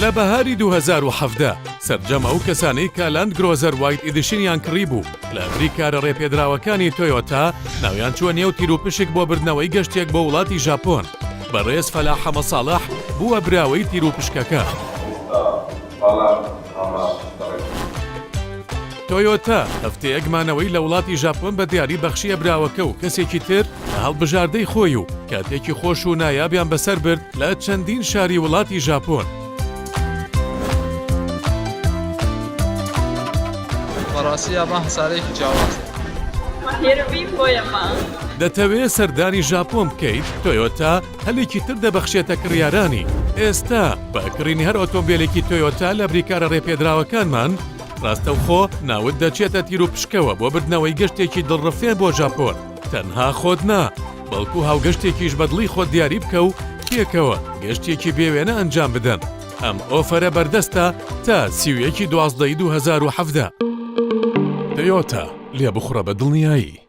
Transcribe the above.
لە بەهاری 2017 سەرجەم ئەو کەسانەی کە لاند گرۆزەر White Edition یان کڕیبوو لە بریکارە ڕێپێدراوەکانی تۆیۆتا ناویان چووە نێو تیروپشک بۆ بردنەوەی گەشتێک بۆ وڵاتی ژاپۆن. بەڕێز فەلاح حەمەساڵح بووە براوەی تیروپشکەکە. تۆیۆتا هەفتەیەک مانەوەی لە وڵاتی ژاپۆن بە دیاری بەخشییە براوەکە و کەسێکی تر لە هەڵبژاردەی خۆی و کاتێکی خۆش و نایابیان بەسەر برد لە چەندین شاری وڵاتی ژاپۆن. بەڕاستی یابان هەسارەیەکی جیاوازە. دەتەوێ سەردانی ژاپۆن بکەیت؟ تۆیۆتا هەلێکی تر دەبەخشێتە کڕیارانی. ئێستا بە کڕینی هەر ئۆتۆمبێلێکی تۆیۆتا لە بریکارە ڕێپێدراوەکانمان، ڕاستەوخۆ ناوت دەچێتە تیروپشکەوە بۆ بردنەوەی گەشتێکی دڵڕفێن بۆ ژاپۆن. تەنها خۆت نا، بەڵکو هاوگەشتێکیش بە دڵی خۆت دیاری بکە و پێکەوە گەشتێکی بێوێنە ئەنجام بدەن. ئەم ئۆفەرە بەردەستە تا 31 ی 12 ی 2017. تۆیۆتا، لێبخوڕە بە دڵنیایی.